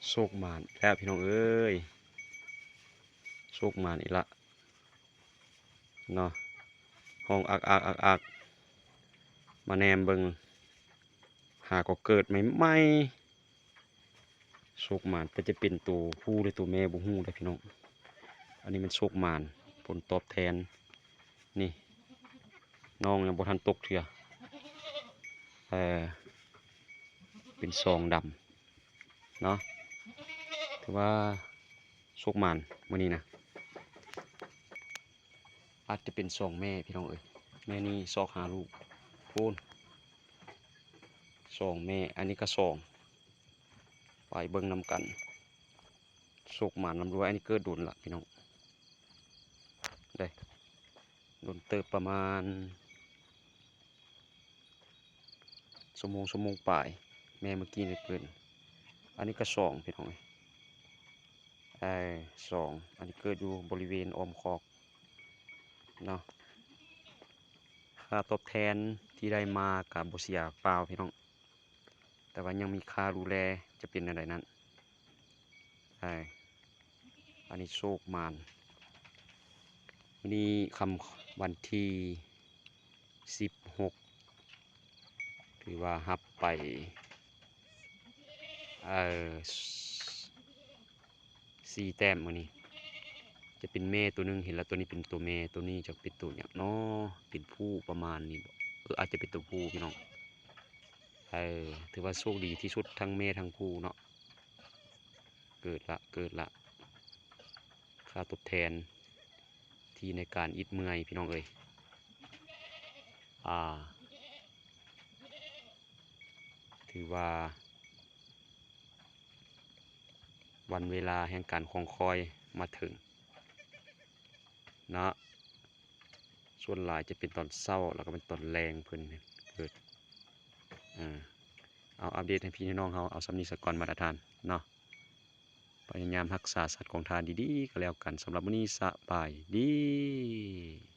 ໂຊກໝານອີກແລ້ວພີ່ນ້ອງເອີຍ ໂຊກໝານອີກລະເນາະ ຮ້ອງອັກໆໆ ມາແນມເບິ່ງ ຫາກໍເກີດໃໝ່ໆ ໂຊກໝານ ແຕ່ຈະເປັນໂຕຜູ້ ຫຼື ໂຕແມ່ບໍ່ຮູ້ເດີພີ່ນ້ອງ. ອັນນີ້ແມ່ນໂຊກໝານ ຜົນຕອບແທນ ນີ້ ນ້ອງຍັງບໍ່ທັນຕົກເທື່ອ ເອີ ເປັນສອງດຳເນາະ ຖືວ່າໂຊກໝານມື້ນີ້ນະ. ອາດຈະເປັນສອງແມ່ພີ່ນ້ອງເອີຍ ແມ່ນີ້ຊອກຫາລູກ ພຸ້ນ ສອງແມ່ ອັນນີ້ກໍສອງ ໄປເບິ່ງນຳກັນ ໂຊກໝານລ່ຳລວຍ. ອັນນີ້ເກີດດົນລະພີ່ນ້ອງ ໄດ້ດົນເຕີບ ປະມານຊົ່ວໂມງ ຊົ່ວໂມງປາຍ ແມ່ມື້ກີ້ນີ້ເກີດ. ອັນນີ້ກໍສອງພີ່ນ້ອງເອີຍ ເອີ ສອງ ອັນນີ້ເກີດຢູ່ບໍລິເວນອ້ອມຄອກເນາະ. ຄ່າຕອບແທນທີ່ໄດ້ມາກໍບໍ່ເສຍເປົ່າພີ່ນ້ອງ ແຕ່ວ່າຍັງມີຄ່າດູແລ ຈະເປັນແນວໃດນັ້ນ ເອີ ອັນນີ້ໂຊກໝານ. ມື້ນີ້ຄ່ຳວັນທີສິບຫົກ ຖືວ່າຮັບໄປ ເອີ ສີ່ແຕ້ມມື້ນີ້ ຈະເປັນແມ່ໂຕໜຶ່ງ ເຫັນລະ ໂຕນີ້ເປັນໂຕແມ່ ໂຕນີ້ຈັກເປັນໂຕຫຍັງເນາະ ເປັນຜູ້ປະມານນີ້ບໍ ເອີ ອາດຈະເປັນໂຕຜູ້ພີ່ນ້ອງ ເອີ ຖືວ່າໂຊກດີທີ່ສຸດ ທັງແມ່ທັງຜູ້ເນາະ. ເກີດລະ ເກີດລະ ຄ່າຕອບແທນທີ່ໃນການອິດເມື່ອຍພີ່ນ້ອງເອີຍ ອາ ຖືວ່າວັນເວລາແຫ່ງການຄອງຄອຍມາເຖິງເນາະ. ສ່ວນຫຼາຍຈະເປັນຕອນເຊົ້າ ແລ້ວກໍເປັນຕອນແລງເພິ່ນເກີດ. ເອົາ ອັບເດດໃຫ້ພີ່ໃຫ້ນ້ອງເຮົາເອົາສ່ຳນີ້ສາກ່ອນ ບັນດາທ່ານເນາະ. ພະຍາຍາມຮັກສາສັດຂອງທ່ານດີໆກໍແລ້ວກັນ. ສຳລັບມື້ນີ້ສະບາຍດີ.